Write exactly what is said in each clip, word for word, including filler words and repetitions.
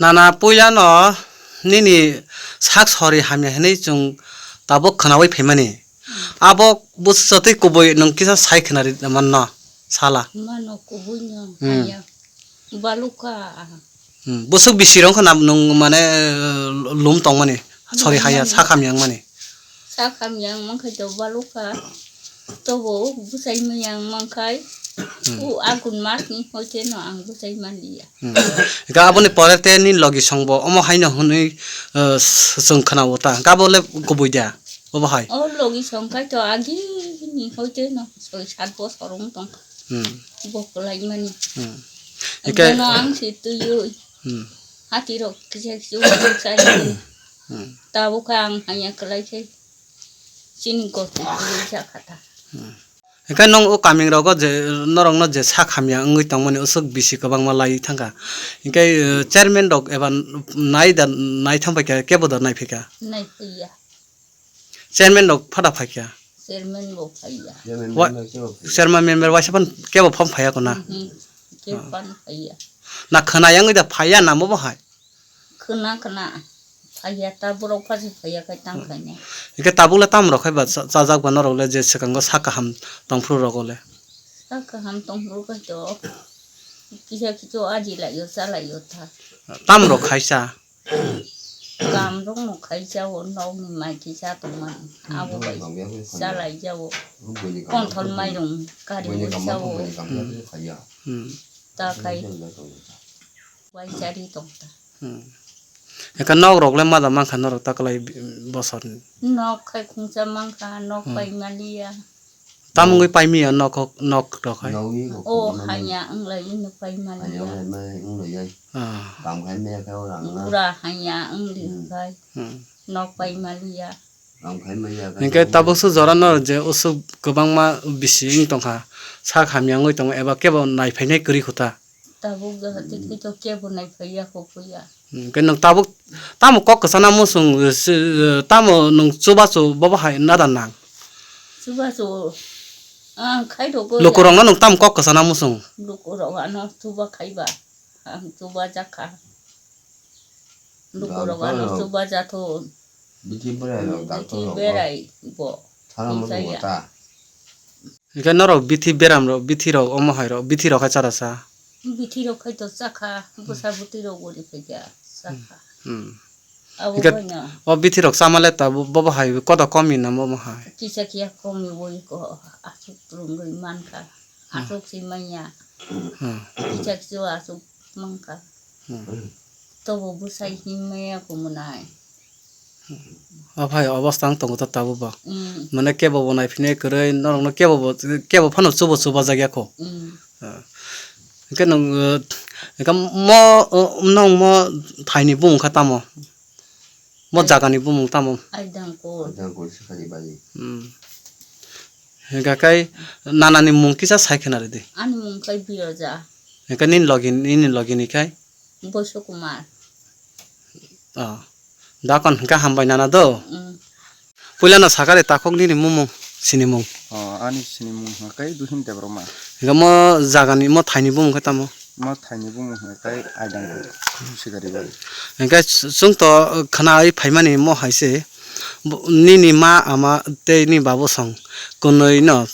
Nana puila no nini sak sori hamya hinwi chwng tabuk khwnawi phaimani. Abo bwswk twi kubui nwng kisa sai khwnari manno sala. Mano kubui no Hmm. hamya. Baluka. Hmm. Bwswk bisi rong khwna nwng mane lum tongmani. Sori Lum haya mani. Sak hamya wngmani. Sak hamya wngmang khai to baluka. Tobo bwsai maya wngmang khai. Hmm. O agun mas ni hoite no ang bwsai manliya. Hmm. Eka aboni pore te ni logi song bo omo haino hwnwi, eh, s-, chwng khwna o ta. Eka bo le kubui da. Obo hai. O logi song khai to agi ni hoite no soi sat bosor wng tong. Hmm. Bo kwlai mani. Hmm. Eka Bono ang si twiwi. Hmm. Hati rok kisa kisa wng chai. Hmm. Tabuk ang hanya kwlai khai. Chini goti kwlai ja kha ta. Hmm. Hingke nong o kaming rogo je norokno je sak hamya wngwi tongmani usuk bisi kwbangma lai thangkha. Hingke, eh, chairman rok eba nai da, nai thang paikha, kebo da nai phaikha? Nai phaiya. Chairman rok phada phaikha? Chairman bo phaiya. Wa-, chairman member waisa phan kebo pham phaiya kona? Mhm. Kebo phano phaiya. Na khwna yangwi da phaiya na mo bo hai? Khwna khwna. Phaiya ta borok phasi phaiya khai tang khaina. Hingke tabuk le tam rok khai ba cha-, chajak ba norok le je swkango sak kaham tongphuru rogo le. Sak kaham tongphuru khai to. Kisa kicho aji lai yo cha lai yo ta. Tam rok khai cha. Kam rok no khai cha o nok ni mai kisa tongmani. Abo bai cha lai cha o. Konthol mairung kari o cha o. Hmm. Ta khai. Waisari tongta. Hmm. Eka nok rok le mada mankha norok ta kwlai bi-, bosor ni. Nok khai khungsa mankha, nok Hmm. pai maliya. Tam wngwi pai miya nok hok, nok rok hai? O hanya wng lai ino pai maliya. Ah. Bura hanya wng li Hmm. khai. Hmm. Nok pai maliya. Hingke tabuk su jora no je usuk kwbangma bisi wng tongkha, sak hamya wngwi tongo eba kebo nai phainai kwrwi kho ta. Tabuk jora tei khe to kebo nai phaiya kho puya. Hingke nwng tabuk tamo kok kwchana muchung, eh, si, eh, tamo nwng chubachu bobo hai nada nang? Chubachu, ah, khai rogwi Lukurokno nwng tamo kok kwchana muchung? Lukurok ano chuba khaiba, ang chuba jakha. Lukurok ano chuba jathun. Bithi berai rok, doctor rok. Bithi berai bo. Thala mo Hinkhe ya. Hingke norok bithi beram rok, bithi rok omo hai rok, bithi rok hai chara sa. Bithi rok khai to chakha, bwsa bwtwi rok boni phaikha, chakha. Hmm. Abo Hingke boino. O bithi rok chama le ta bo, bobo hai kodo komi na bomo hai. Kisa kiya komi boi ko, asuk rungwi mankha, Hmm. asuk si manya. Hmm. Kisa kiya asuk mankha. Hmm. Tobo bwsai himya kumunai. Aphai obostang tongo ta tabuk bo. Hmm. Mane kebo bo naiphine kwrwi, norokno kebo bo, kebo phano chubo chuba jakya kho. Hmm. Ah. Hingke nwng, eh, hingke mo, oh, nwng mo thaini bumung kha tamo? Mo Ai- jagani bumung tamo? Aidangkul. Aidangkul Sikari Bari. Hmm. Hingka kai nanani mung kisa sai khena ridi. Ani mung kai Biroja. Hingka nini logi, nini logi ni kai? Boiso Kumar. Oh. Dakon hingka hambai nana do. Hmm. Puila no sakari takhok nini mumung sinimung. Oh, ani sinimung hingka kai Duhin Debbarma. Hingka mo jagani mo thaini bumung khe tamo? Mo thaini bumung hingka kai Aidangkul Sikari Bari. Hingke chwng to khnawi phaimani mo hai se, bo-, nini ma ama tei ni babu song kwnwi no,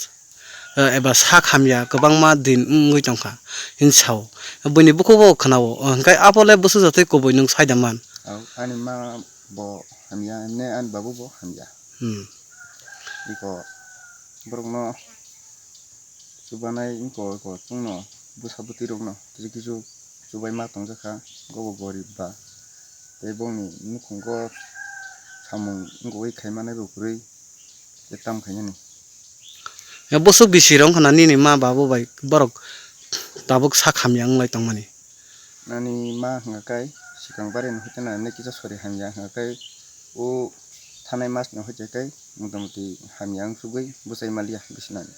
eh, eba sak hamya kwbangma din wngwi tongkha hin sao. Buini bukhuk bo khwnao, hingke abo le bwswk jatwi kubui nwng sai da man. Au, ani ma bo hamya, ne ani babu bo hamya. Hmm. Iko borokno chubanai wngkha, iko chwngno bwsa bwtwi rokno kisu kisu chubai ma tongjakha, bobo gorib ba tei bongni nukhungo samung wngwi khaimanai bo kwrwi tei tam khainani. Ya bwswk bisi rok wngkha na nini ma babu bai borok tabuk sak hamya wnglai tongmani? Ani ma hwnka kai swkang barino hoite na nini kisa sori hamya hwnka kai o thanai mas ni hoite kai motamoti hamya wng sugwi bwsai maliya bisinani.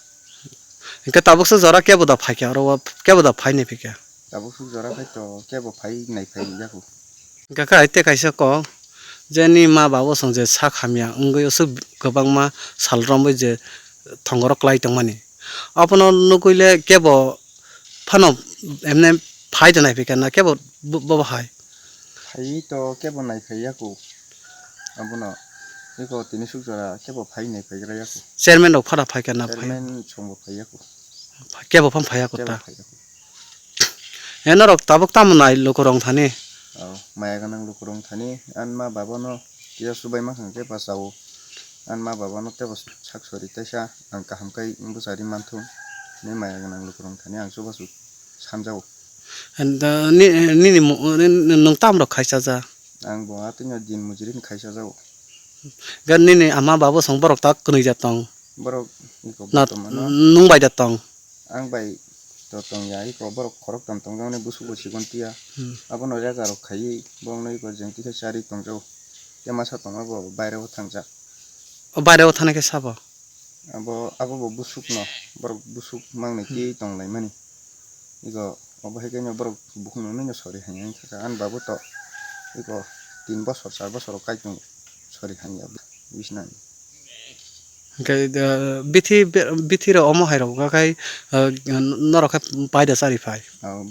Hingke tabuksa jora kebo da phaikha oro o kebo da phai nai phikha? Tabuksa jora khai to kebo phai nai phai yaku. Hingke kha aite kaisa kok je ni ma babu song je sak hamya wngwi usuk kwbangma sal romwi je thongoro kwlai tongmani abono nugwi le kebo phano emne phai da nai phikha na kebo bo, bo hai? Phaiwi to kebo naiphai yaku. Abono iko tini suk jora kebo phai naiphaigra yaku. Chairman rok phara phaikha na phai? Chairman chwngbo phai yaku. Kebo phano phai yaku. Kebo ta phai yaku. E norok tabuk tamo nai lukurok thani? Oh, maya gwnang lukurok thani. An ma baba no kisa subai ma khang khe bachao. An ma baba no tebo sak sori taisa ang kaham kai bwchari manthung. Ni maya gwnang lukurok thani ang chubachu sanjao. And, uh, ni-, nini mo-, ni-, ni-, nwng tam rok khaisa ja? Ang bo atwino din mujuri ni khaisa jao. Gan nini ama baba song borok tak kwnwi ja tong? Borok iko na, bortomano nwng bai da tong? Ang bai to tong ya, iko borok khorok tam tong jani busuk bo sikon tiya. Hmm. Abono rega rok khaiwi borok no iko jeng tikhe chari tong jao. Te masa tong abo baire o thang jak. O baire o thana khe sabo? Abo, abo bo busuk no, borok busuk mangnai Hmm. twi tong lai mani. Iko obo hai khe no borok bukhuk no nini sori hai wngkha kha, ani babu to iko tin bosor, char bosor o kaitung sori hai ya bisna ni. Hwnkhe, uh, bithi be-, bithi rok omo hai rok wngkha khai, uh, norok khe paida chari phai. Oh,